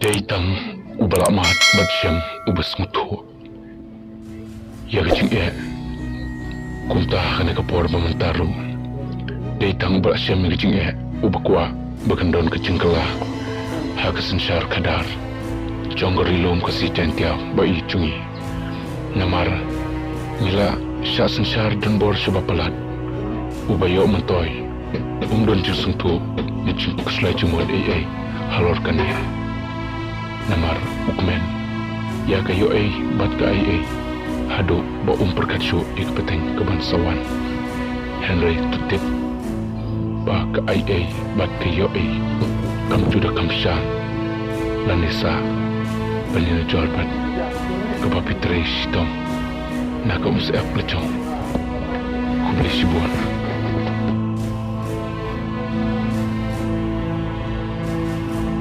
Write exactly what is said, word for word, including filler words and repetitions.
Dei tang uba la mad bad shem uba sngewthuh ïa ka jingeh. Kumta ha kane ka por ba mynta ruh, dei tang uba la shem ïa ka jingeh uba kwah ba kan don ka jingkylla ha ka synshar khadar jong ka Ri Lum Khasi Jaiñtia ba ïeit jong ngi. Namar ngi la shah synshar donbor sha ba palat. Uba ïoh myntoi um don jingsngewthuh ne jingkhuslai jingmut ei ei halor kane. Namar u kmen ïa ka ïoh ei bad ka ai ei haduh ba um pyrkhat shuh ïa ka pateng ka ban sa wan. Hynrei to tip ba ka ai ei bad ka ïoh ei kam ju da kam sha lane sa ban ïanujor bad kaba phi trei shitom na ka umsyep la jong. Khublei shibun.